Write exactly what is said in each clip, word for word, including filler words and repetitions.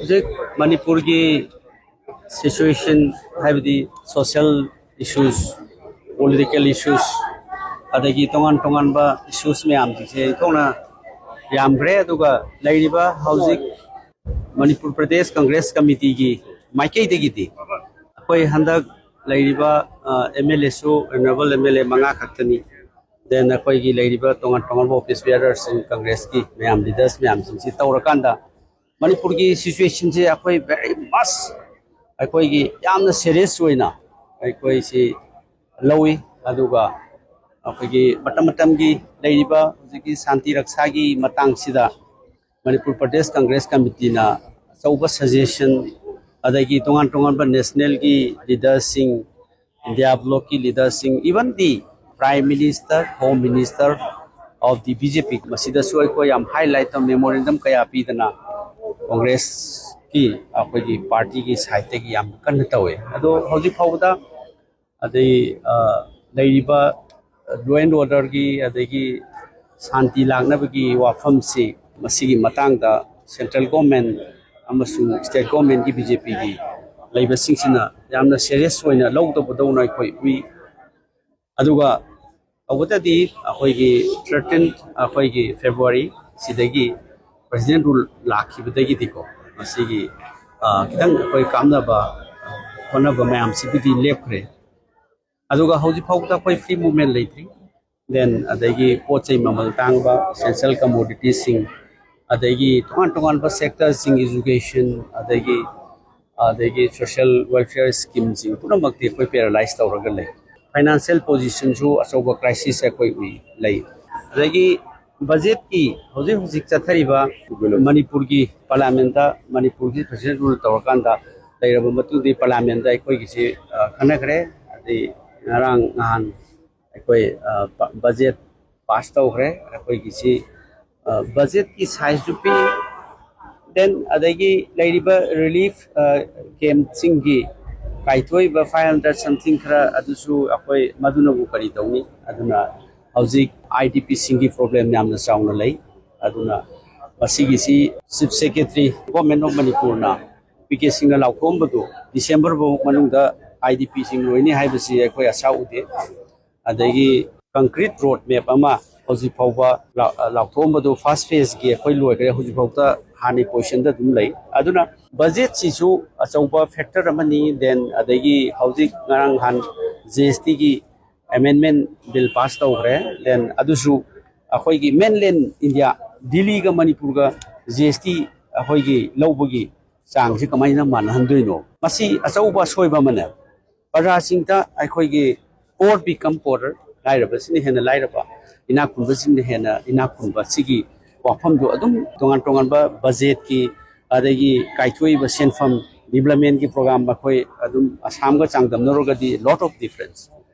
ꯍꯧꯖꯤꯛ ꯃꯅꯤꯄꯨꯔꯒꯤ ꯁꯤꯆꯨꯋꯦꯁꯟ, ꯍꯥꯏꯕꯗꯤ ꯁꯣꯁꯤꯌꯦꯜ ꯏꯁꯨꯁ, ꯄꯣꯂꯤꯇꯤꯀꯦꯜ ꯏꯁꯨꯁ, ꯑꯗꯒꯤ ꯇꯣꯉꯥꯟ ꯇꯣꯉꯥꯟꯕ ꯏꯁꯨꯁ ꯃꯌꯥꯝꯁꯤꯡꯁꯦ ꯊꯣꯛꯅ ꯌꯥꯝꯈ꯭ꯔꯦ꯫ ꯑꯗꯨꯒ ꯂꯩꯔꯤꯕ ꯍꯧꯖꯤꯛ ꯃꯅꯤꯄꯨꯔ ꯄ꯭ꯔꯗꯦꯁ ꯀꯪꯒ꯭ꯔꯦꯁ ꯀꯃꯤꯇꯤꯒꯤ ꯃꯥꯏꯀꯩꯗꯒꯤꯗꯤ ꯑꯩꯈꯣꯏ ꯍꯟꯗꯛ ꯂꯩꯔꯤꯕ ꯑꯦꯝ ꯑꯦꯜ ꯑꯦꯁꯨ ꯑꯦꯅꯣꯔꯦꯕꯜ ꯑꯦꯝ ꯑꯦꯜ ꯑꯦ ꯃꯉꯥ ꯈꯛꯇꯅꯤ꯫ ꯗꯦꯟ ꯑꯩꯈꯣꯏꯒꯤ ꯂꯩꯔꯤꯕ ꯇꯣꯉꯥꯟ ꯇꯣꯉꯥꯟꯕ ꯑꯣꯐꯤꯁ ꯕꯤꯌꯥꯔꯔꯁꯤꯡ, ꯀꯪꯒ꯭ꯔꯦꯁꯀꯤ ꯃꯌꯥꯝ ꯂꯤꯗꯔꯁ ꯃꯌꯥꯝꯁꯤꯡꯁꯤ ꯇꯧꯔꯀꯥꯟꯗ ꯃꯅꯤꯄꯨꯔꯒꯤ ꯁꯤꯆꯨꯋꯦꯁꯟꯁꯤ ꯑꯩꯈꯣꯏ ꯚꯦꯔꯤ ꯃꯁ ꯑꯩꯈꯣꯏꯒꯤ ꯌꯥꯝꯅ ꯁꯦꯔꯤꯌꯁ ꯑꯣꯏꯅ ꯑꯩꯈꯣꯏꯁꯤ ꯂꯧꯏ꯫ ꯑꯗꯨꯒ ꯑꯩꯈꯣꯏꯒꯤ ꯃꯇꯝ ꯃꯇꯝꯒꯤ ꯂꯩꯔꯤꯕ ꯍꯧꯖꯤꯛꯀꯤ ꯁꯥꯟꯇꯤ ꯔꯛꯁꯥꯒꯤ ꯃꯇꯥꯡꯁꯤꯗ ꯃꯅꯤꯄꯨꯔ ꯄ꯭ꯔꯗꯦꯁ ꯀꯪꯒ꯭ꯔꯦꯁ ꯀꯃꯤꯇꯤꯅ ꯑꯆꯧꯕ ꯁꯖꯦꯁꯟ, ꯑꯗꯒꯤ ꯇꯣꯉꯥꯟ ꯇꯣꯉꯥꯟꯕ ꯅꯦꯁꯅꯦꯜꯒꯤ ꯂꯤꯗꯔꯁꯤꯡ, India ꯕ꯭ꯂꯣꯛꯀꯤ ꯂꯤꯗꯔꯁꯤꯡ, even the Prime Minister, Home Minister of the B J P, ꯃꯁꯤꯗꯁꯨ ꯑꯩꯈꯣꯏ ꯌꯥꯝ ꯍꯥꯏꯂꯥꯏꯠ ꯇꯧ ꯃꯦꯃꯣꯔꯦꯟꯗꯝ ꯀꯌꯥ ꯄꯤꯗꯅ ꯀꯪꯒ꯭ꯔꯦꯁꯀꯤ ꯑꯩꯈꯣꯏꯒꯤ ꯄꯥꯔꯇꯤꯒꯤ ꯁꯥꯏꯠꯇꯒꯤ ꯌꯥꯝ ꯀꯟꯅ ꯇꯧꯋꯦ꯫ ꯑꯗꯣ ꯍꯧꯖꯤꯛ ꯐꯥꯎꯕꯗ ꯑꯗꯩ ꯂꯩꯔꯤꯕ ꯂꯣ ꯑꯦꯟ ꯑꯣꯔꯗꯔꯒꯤ, ꯑꯗꯒꯤ ꯁꯥꯟꯇꯤ ꯂꯥꯛꯅꯕꯒꯤ ꯋꯥꯐꯝꯁꯤ, ꯃꯁꯤꯒꯤ ꯃꯇꯥꯡꯗ ꯁꯦꯟꯇ꯭ꯔꯦꯜ ꯒꯣꯔꯃꯦꯟ ꯑꯃꯁꯨꯡ ꯁ꯭ꯇꯦꯠ ꯒꯣꯔꯃꯦꯟꯒꯤ, ꯕꯤ ꯖꯦ ꯄꯤꯒꯤ ꯂꯩꯕꯁꯤꯡꯁꯤꯅ ꯌꯥꯝꯅ ꯁꯦꯔꯤꯌꯁ ꯑꯣꯏꯅ ꯂꯧꯗꯕꯗꯧꯅ ꯑꯩꯈꯣꯏ ꯎꯏ꯫ ꯑꯗꯨꯒ ꯇꯧꯕꯇꯗꯤ ꯑꯩꯈꯣꯏꯒꯤ ꯊꯥꯔꯇꯤꯟ, ꯑꯩꯈꯣꯏꯒꯤ ꯐꯦꯕ꯭ꯔꯨꯋꯥꯔꯤ ꯁꯤꯗꯒꯤ ꯄ꯭ꯔꯦꯁꯤꯗꯦꯟ ꯔꯨꯜ ꯂꯥꯛꯈꯤꯕꯗꯒꯤꯗꯤꯀꯣ, ꯃꯁꯤꯒꯤ ꯈꯤꯇꯪ ꯑꯩꯈꯣꯏ ꯀꯥꯞꯅꯕ ꯍꯣꯠꯅꯕ ꯃꯌꯥꯝꯁꯤꯕꯨꯗꯤ ꯂꯦꯞꯈ꯭ꯔꯦ꯫ ꯑꯗꯨꯒ ꯍꯧꯖꯤꯛ ꯐꯥꯎꯕꯗ ꯑꯩꯈꯣꯏ ꯐ꯭ꯔꯤ ꯃꯨꯞꯃꯦꯟ ꯂꯩꯇ꯭ꯔꯤ꯫ ꯗꯦꯟ ꯑꯗꯒꯤ ꯄꯣꯠ ꯆꯩ ꯃꯃꯜ ꯇꯥꯡꯕ, ꯏꯁꯦꯟꯁꯤꯌꯦꯜ ꯀꯃꯣꯗꯤꯇꯤꯁꯤꯡ, ꯑꯗꯒꯤ ꯇꯣꯉꯥꯟ ꯇꯣꯉꯥꯟꯕ ꯁꯦꯛꯇꯔꯁꯤꯡ, ꯏꯖꯨꯀꯦꯁꯟ, ꯑꯗꯒꯤ ꯑꯗꯒꯤ ꯁꯣꯁꯤꯌꯦꯜ ꯋꯦꯜꯐꯤꯌꯔ ꯁ꯭ꯀꯤꯝꯁꯤꯡ ꯄꯨꯝꯅꯃꯛꯇꯤ ꯑꯩꯈꯣꯏ ꯄꯦꯔꯥꯂꯥꯏꯁ ꯇꯧꯔꯒ ꯂꯩ꯫ ꯐꯥꯏꯅꯥꯟꯁꯤꯌꯦꯜ ꯄꯣꯖꯤꯁꯟꯁꯨ ꯑꯆꯧꯕ ꯀ꯭ꯔꯥꯏꯁꯤꯁ ꯑꯩꯈꯣꯏ ꯎꯏ ꯂꯩ꯫ ꯑꯗꯒꯤ ꯕꯖꯦꯠꯀꯤ ꯍꯧꯖꯤꯛ ꯍꯧꯖꯤꯛ ꯆꯠꯊꯔꯤꯕ ꯃꯅꯤꯄꯨꯔꯒꯤ ꯄꯥꯔꯂꯤꯌꯥꯃꯦꯟꯗ, ꯃꯅꯤꯄꯨꯔꯒꯤ ꯄ꯭ꯔꯦꯁꯤꯗꯦꯟ ꯔꯨꯜ ꯇꯧꯔꯀꯥꯟꯗ ꯂꯩꯔꯕ ꯃꯇꯨꯡꯗꯤ ꯄꯥꯔꯂꯤꯌꯥꯃꯦꯟꯗ ꯑꯩꯈꯣꯏꯒꯤꯁꯤ ꯈꯟꯅꯈ꯭ꯔꯦ꯫ ꯑꯗꯩ ꯉꯔꯥꯡ ꯅꯍꯥꯟ ꯑꯩꯈꯣꯏ ꯕꯖꯦꯠ ꯄꯥꯁ ꯇꯧꯈ꯭ꯔꯦ꯫ ꯑꯩꯈꯣꯏꯒꯤꯁꯤ ꯕꯖꯦꯠꯀꯤ ꯁꯥꯏꯖꯁꯨ ꯄꯤ, ꯗꯦꯟ ꯑꯗꯒꯤ ꯂꯩꯔꯤꯕ ꯔꯤꯂꯤꯐ ꯀꯦꯝꯞꯁꯤꯡꯒꯤ ꯀꯥꯏꯊꯣꯛꯏꯕ ꯐꯥꯏꯚ ꯍꯟꯗ꯭ꯔꯦꯠ ꯁꯝꯊꯤꯡ ꯈꯔ ꯑꯗꯨꯁꯨ ꯑꯩꯈꯣꯏ ꯃꯗꯨꯅꯕꯨ ꯀꯔꯤ ꯇꯧꯅꯤ? ꯑꯗꯨꯅ ꯍꯧꯖꯤꯛ ꯑꯥꯏ ꯗꯤ ꯄꯤꯁꯤꯡꯒꯤ ꯄ꯭ꯔꯣꯕ꯭ꯂꯦꯝ ꯌꯥꯝꯅ ꯆꯥꯎꯅ ꯂꯩ꯫ ꯑꯗꯨꯅ ꯃꯁꯤꯒꯤꯁꯤ Chief Secretary, Government of Manipurꯅ P K ꯁꯤꯡꯅ ꯂꯥꯎꯊꯣꯛꯑꯝꯕꯗꯨ December ꯐꯥꯎ ꯃꯅꯨꯡꯗ ꯑꯥꯏ ꯗꯤ ꯄꯤꯁꯤꯡ ꯂꯣꯏꯅꯤ ꯍꯥꯏꯕꯁꯤ ꯑꯩꯈꯣꯏ ꯑꯁꯥ ꯎꯗꯦ꯫ ꯑꯗꯒꯤ concrete road map ꯑꯃ ꯍꯧꯖꯤꯛ ꯐꯥꯎꯕ ꯂꯥꯎ-, ꯂꯥꯎꯊꯣꯛꯑꯝꯕꯗꯨ first phaseꯀꯤ ꯑꯩꯈꯣꯏ ꯂꯣꯏꯈ꯭ꯔꯦ꯫ ꯍꯧꯖꯤꯛ ꯐꯥꯎꯗ ꯍꯥꯟꯅꯒꯤ positionꯗ ꯑꯗꯨꯝ ꯂꯩ꯫ ꯑꯗꯨꯅ budgetꯁꯤꯁꯨ ꯑꯆꯧꯕ factor ꯑꯃꯅꯤ꯫ Then ꯑꯗꯒꯤ ꯍꯧꯖꯤꯛ ꯉꯔꯥꯡ ꯅꯍꯥꯟ G S Tꯒꯤ amendment bill pass ꯇꯧꯈ꯭ꯔꯦ꯫ Then ꯑꯗꯨꯁꯨ ꯑꯩꯈꯣꯏꯒꯤ mainland India, ꯗꯤꯜꯂꯤꯒ ꯃꯅꯤꯄꯨꯔꯒ G S T ꯑꯩꯈꯣꯏꯒꯤ ꯂꯧꯕꯒꯤ ꯆꯥꯡꯁꯤ ꯀꯃꯥꯏꯅ ꯃꯥꯟꯅꯍꯟꯗꯣꯏꯅꯣ? ꯃꯁꯤ ꯑꯆꯧꯕ ꯑꯁꯣꯏꯕ ꯑꯃꯅꯦ꯫ ꯄ꯭ꯔꯖꯥꯁꯤꯡꯗ ꯑꯩꯈꯣꯏꯒꯤ poor become poorer, ꯂꯥꯏꯔꯕꯁꯤꯡꯅ ꯍꯦꯟꯅ ꯂꯥꯏꯔꯕ, ꯏꯅꯥꯛ ꯈꯨꯟꯕꯁꯤꯡꯅ ꯍꯦꯟꯅ ꯏꯅꯥꯛ ꯈꯨꯟꯕ, ꯁꯤꯒꯤ ꯋꯥꯐꯝꯗꯣ ꯑꯗꯨꯝ ꯇꯣꯉꯥꯟ ꯇꯣꯉꯥꯟꯕ budgetꯀꯤ, ꯑꯗꯒꯤ ꯀꯥꯏꯊꯣꯛꯏꯕ ꯁꯦꯟꯐꯝ, developmentꯀꯤ program, ꯑꯩꯈꯣꯏ ꯑꯗꯨꯝ ꯑꯁꯥꯝꯒ ꯆꯥꯡꯗꯝꯅꯔꯨꯔꯒꯗꯤ lot of difference꯫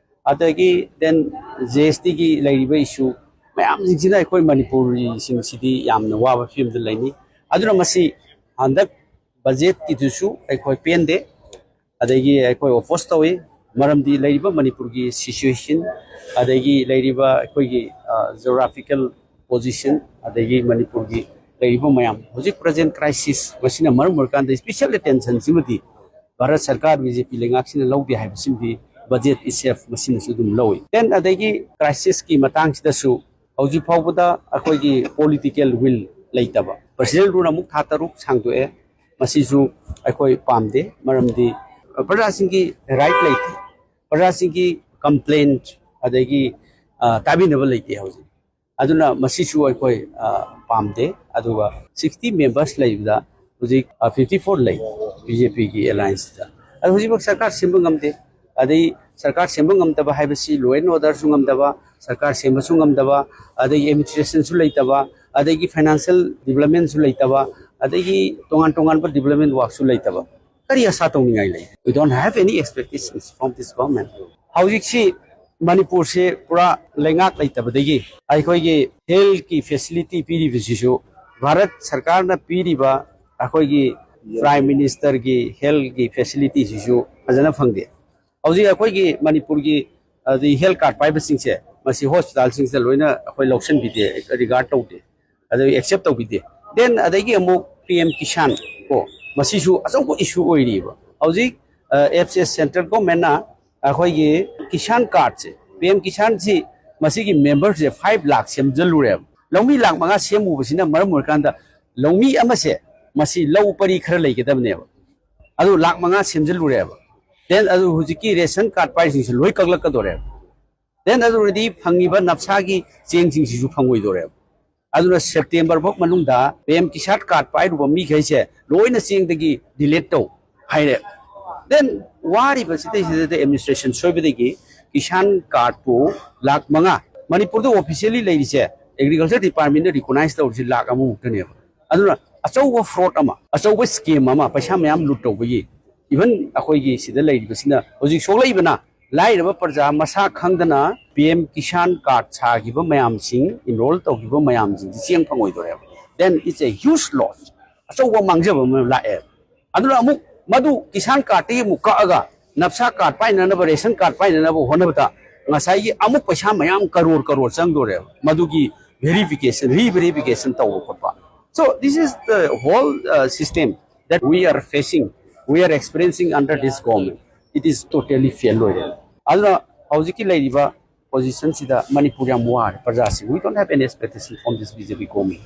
ꯑꯗꯒꯤ then G S Tꯒꯤ ꯂꯩꯔꯤꯕ issue ꯃꯌꯥꯝꯁꯤꯡꯁꯤꯅ ꯑꯩꯈꯣꯏ ꯃꯅꯤꯄꯨꯔꯤꯁꯤꯡꯁꯤꯗꯤ ꯌꯥꯝꯅ ꯋꯥꯕ ꯐꯤꯕꯝꯗ ꯂꯩꯅꯤ꯫ ꯑꯗꯨꯅ ꯃꯁꯤ ꯍꯟꯗꯛ budgetꯀꯤꯗꯨꯁꯨ ꯑꯩꯈꯣꯏ ꯄꯦꯟꯗꯦ, ꯑꯗꯒꯤ ꯑꯩꯈꯣꯏ oppose ꯇꯧꯏ꯫ ꯃꯔꯝꯗꯤ ꯂꯩꯔꯤꯕ ꯃꯅꯤꯄꯨꯔꯒꯤ situation, ꯑꯗꯒꯤ ꯂꯩꯔꯤꯕ ꯑꯩꯈꯣꯏꯒꯤ, ꯑ, geographical position, ꯑꯗꯒꯤ ꯃꯅꯤꯄꯨꯔꯒꯤ ꯂꯩꯔꯤꯕ ꯃꯌꯥꯝ, ꯍꯧꯖꯤꯛ present crisis, ꯃꯁꯤꯅ ꯃꯔꯝ ꯑꯣꯏꯔꯀꯥꯟꯗ special attentionꯁꯤꯃꯗꯤ ꯚꯥꯔꯠ ꯁꯔꯀꯥꯔ, B J P ꯂꯩꯉꯥꯛꯁꯤꯅ ꯂꯧꯗꯦ ꯍꯥꯏꯕꯁꯤꯃꯗꯤ budget itself ꯃꯁꯤꯅꯁꯨ ꯑꯗꯨꯝ ꯂꯧꯏ꯫ Then ꯑꯗꯒꯤ crisisꯀꯤ ꯃꯇꯥꯡꯁꯤꯗꯁꯨ ꯍꯧꯖꯤꯛ ꯐꯥꯎꯕꯗ ꯑꯩꯈꯣꯏꯒꯤ political will ꯂꯩꯇꯕ꯫ President rule ꯑꯃꯨꯛ ꯊꯥ ꯇꯔꯨꯛ ꯁꯥꯡꯗꯣꯛꯑꯦ꯫ ꯃꯁꯤꯁꯨ ꯑꯩꯈꯣꯏ ꯄꯥꯝꯗꯦ, ꯃꯔꯝꯗꯤ ꯄ꯭ꯔꯖꯥꯁꯤꯡꯒꯤ right ꯂꯩꯇꯦ, ꯄ꯭ꯔꯖꯥꯁꯤꯡꯒꯤ complaint, ꯑꯗꯒꯤ, ꯑ, ꯇꯥꯕꯤꯅꯕ ꯂꯩꯇꯦ ꯍꯧꯖꯤꯛ꯫ ꯑꯗꯨꯅ ꯃꯁꯤꯁꯨ ꯑꯩꯈꯣꯏ, ꯑ, ꯄꯥꯝꯗꯦ꯫ ꯑꯗꯨꯒ sixty members ꯂꯩꯕꯗ ꯍꯧꯖꯤꯛ, ꯑ, fifty four ꯂꯩ B J Pꯒꯤ allianceꯇ꯫ ꯑꯗꯨ ꯍꯧꯖꯤꯛꯃꯛ ꯁꯔꯀꯥꯔ ꯁꯦꯝꯕ ꯉꯝꯗꯦ꯫ ꯑꯗꯩ ꯁꯔꯀꯥꯔ ꯁꯦꯝꯕ ꯉꯝꯗꯕ ꯍꯥꯏꯕꯁꯤ law and orderꯁꯨ ꯉꯝꯗꯕ, ꯁꯔꯀꯥꯔ ꯁꯦꯝꯕꯁꯨ ꯉꯝꯗꯕ, ꯑꯗꯒꯤ administrationꯁꯨ ꯂꯩꯇꯕ, ꯑꯗꯒꯤ financial developmentꯁꯨ ꯂꯩꯇꯕ, ꯑꯗꯒꯤ ꯇꯣꯉꯥꯟ ꯇꯣꯉꯥꯟꯕ development workꯁꯨ ꯂꯩꯇꯕ꯫ ꯀꯔꯤ ꯑꯁꯥ ꯇꯧꯅꯤꯡꯉꯥꯏ ꯂꯩ? We don't have any expectations from this government. ꯍꯧꯖꯤꯛꯁꯤ ꯃꯅꯤꯄꯨꯔꯁꯦ ꯄꯨꯔꯥ ꯂꯩꯉꯥꯛ ꯂꯩꯇꯕꯗꯒꯤ ꯑꯩꯈꯣꯏꯒꯤ healthꯀꯤ facility ꯄꯤꯔꯤꯕꯁꯤꯁꯨ, ꯚꯥꯔꯠ ꯁꯔꯀꯥꯔꯅ ꯄꯤꯔꯤꯕ ꯑꯩꯈꯣꯏꯒꯤ Prime Ministerꯒꯤ healthꯀꯤ facilityꯁꯤꯁꯨ ꯐꯖꯅ ꯐꯪꯗꯦ꯫ ꯍꯧꯖꯤꯛ ꯑꯩꯈꯣꯏꯒꯤ ꯃꯅꯤꯄꯨꯔꯒꯤ ꯑꯗꯩ health card ꯄꯥꯏꯕꯁꯤꯡꯁꯦ, ꯃꯁꯤ hospitalꯁꯤꯡꯁꯤꯗ ꯂꯣꯏꯅ ꯑꯩꯈꯣꯏ ꯂꯧꯁꯤꯟꯕꯤꯗꯦ, regard ꯇꯧꯗꯦ, ꯑꯗꯩ accept ꯇꯧꯕꯤꯗꯦ꯫ Then ꯑꯗꯒꯤ ꯑꯃꯨꯛ ꯄꯤ ꯑꯦꯝ ꯀꯤꯁꯥꯟ ꯀꯣ, ꯃꯁꯤꯁꯨ ꯑꯆꯧꯕ ꯏꯁꯨ ꯑꯣꯏꯔꯤꯕ꯫ ꯍꯧꯖꯤꯛ ꯑꯦꯐ ꯁꯤ ꯑꯦꯁ, ꯁꯦꯟꯇ꯭ꯔꯦꯜ ꯒꯣꯔꯃꯦꯟꯅ ꯑꯩꯈꯣꯏꯒꯤ ꯀꯤꯁꯥꯟ ꯀꯥꯔꯠꯁꯦ, ꯄꯤ ꯑꯦꯝ ꯀꯤꯁꯥꯟꯁꯤ, ꯃꯁꯤꯒꯤ ꯃꯦꯝꯕꯔꯁꯦ ꯐꯥꯏꯚ ꯂꯥꯛ ꯁꯦꯝꯖꯜꯂꯨꯔꯦꯕ꯫ ꯂꯧꯃꯤ ꯂꯥꯛ ꯃꯉꯥ ꯁꯦꯝꯃꯨꯕꯁꯤꯅ ꯃꯔꯝ ꯑꯣꯏꯔꯀꯥꯟꯗ ꯂꯧꯃꯤ ꯑꯃꯁꯦ, ꯃꯁꯤ ꯂꯧ ꯄꯔꯤ ꯈꯔ ꯂꯩꯒꯗꯕꯅꯦꯕ, ꯑꯗꯨ ꯂꯥꯛ ꯃꯉꯥ ꯁꯦꯝꯖꯜꯂꯨꯔꯦꯕ꯫ Then ꯑꯗꯨ ꯍꯧꯖꯤꯛꯀꯤ ꯔꯦꯁꯟ ꯀꯥꯔꯠ ꯄꯥꯏꯔꯤꯁꯤꯡꯁꯦ ꯂꯣꯏ ꯀꯛꯂꯛꯀꯗꯣꯔꯦꯕ꯫ Then ꯑꯗꯨꯗꯤ ꯐꯪꯉꯤꯕ ꯅꯞꯁꯥꯒꯤ ꯆꯦꯡꯁꯤꯡꯁꯤꯁꯨ ꯐꯪꯉꯣꯏꯗꯣꯔꯦꯕ꯫ ꯑꯗꯨꯅ ꯁꯦꯞꯇꯦꯝꯕꯔ ꯐꯥꯎ ꯃꯅꯨꯡꯗ ꯄꯤ ꯑꯦꯝ ꯀꯤꯁꯥꯟ ꯀꯥꯔꯠ ꯄꯥꯏꯔꯨꯕ ꯃꯤꯈꯩꯁꯦ ꯂꯣꯏꯅ ꯆꯦꯡꯗꯒꯤ ꯗꯤꯂꯤꯠ ꯇꯧ ꯍꯥꯏꯔꯦ꯫ Then ꯋꯥꯔꯤꯕꯁꯤꯗꯩꯁꯤꯗ ꯑꯦꯗꯃꯤꯅꯤꯁꯇ꯭ꯔꯦꯁꯟ ꯁꯣꯏꯕꯗꯒꯤ ꯀꯤꯁꯥꯟ ꯀꯥꯔꯠꯄꯨ ꯂꯥꯛ ꯃꯉꯥ, ꯃꯅꯤꯄꯨꯔꯗ ꯑꯣꯐꯤꯁꯤꯌꯦꯜꯂꯤ ꯂꯩꯔꯤꯁꯦ, ꯑꯦꯒ꯭ꯔꯤꯀꯜꯆꯔ ꯗꯤꯄꯥꯔꯠꯃꯦꯟꯅ ꯔꯤꯀꯣꯅꯥꯏꯁ ꯇꯧꯔꯤꯁꯦ ꯂꯥꯛ ꯑꯃꯃꯨꯛꯇꯅꯦꯕ꯫ ꯑꯗꯨꯅ ꯑꯆꯧꯕ ꯐ꯭ꯔꯣꯗ ꯑꯃ, ꯑꯆꯧꯕ ꯁ꯭ꯀꯦꯝ ꯑꯃ, ꯄꯩꯁꯥ ꯃꯌꯥꯝ ꯂꯨꯠ ꯇꯧꯕꯒꯤ, ꯏꯚꯟ ꯑꯩꯈꯣꯏꯒꯤ ꯁꯤꯗ ꯂꯩꯔꯤꯕꯁꯤꯅ ꯍꯧꯖꯤꯛ ꯁꯣꯛꯂꯛꯏꯕꯅ ꯂꯥꯏꯔꯕ ꯄ꯭ꯔꯖꯥ ꯃꯁꯥ ꯈꯪꯗꯅ ꯄꯤ ꯑꯦꯝ ꯀꯤꯁꯥꯟ ꯀꯥꯔꯠ ꯁꯥꯈꯤꯕ ꯃꯌꯥꯝꯁꯤꯡ, ꯏꯟꯔꯣꯜ ꯇꯧꯈꯤꯕ ꯃꯌꯥꯝꯁꯤꯡꯁꯤ ꯆꯦꯡ ꯐꯪꯉꯣꯏꯗꯣꯔꯦꯕ꯫ Then it's a huge loss. ꯑꯆꯧꯕ ꯃꯥꯡꯖꯕ ꯑꯃ ꯂꯥꯛꯑꯦ꯫ ꯑꯗꯨꯅ ꯑꯃꯨꯛ ꯃꯗꯨ ꯀꯤꯁꯥꯟ ꯀꯥꯔꯠꯇꯒꯤ ꯑꯃꯨꯛ ꯀꯛꯑꯒ ꯅꯞꯁꯥ ꯀꯥꯔꯠ ꯄꯥꯏꯅꯅꯕ, ꯔꯦꯁꯟ ꯀꯥꯔꯠ ꯄꯥꯏꯅꯅꯕ ꯍꯣꯠꯅꯕꯗ ꯉꯁꯥꯏꯒꯤ ꯑꯃꯨꯛ ꯄꯩꯁꯥ ꯃꯌꯥꯝ ꯀꯔꯣꯔ ꯀꯔꯣꯔ ꯆꯪꯗꯣꯔꯦꯕ, ꯃꯗꯨꯒꯤ ꯚꯦꯔꯤꯐꯤꯀꯦꯁꯟ, ꯔꯤꯚꯦꯔꯤꯐꯤꯀꯦꯁꯟ ꯇꯧꯕ ꯈꯣꯠꯄ꯫ So this is the whole, uh, system that we are facing, we are experiencing under this government. It is totally fail ꯑꯣꯏꯔꯦ꯫ ꯑꯗꯨꯅ ꯍꯧꯖꯤꯛꯀꯤ ꯂꯩꯔꯤꯕ ꯄꯣꯖꯤꯁꯟꯁꯤꯗ ꯃꯅꯤꯄꯨꯔ ꯌꯥꯝ ꯋꯥꯔꯦ ꯄ꯭ꯔꯖꯥꯁꯤꯡ꯫ We don't have any expectation from this B J P government.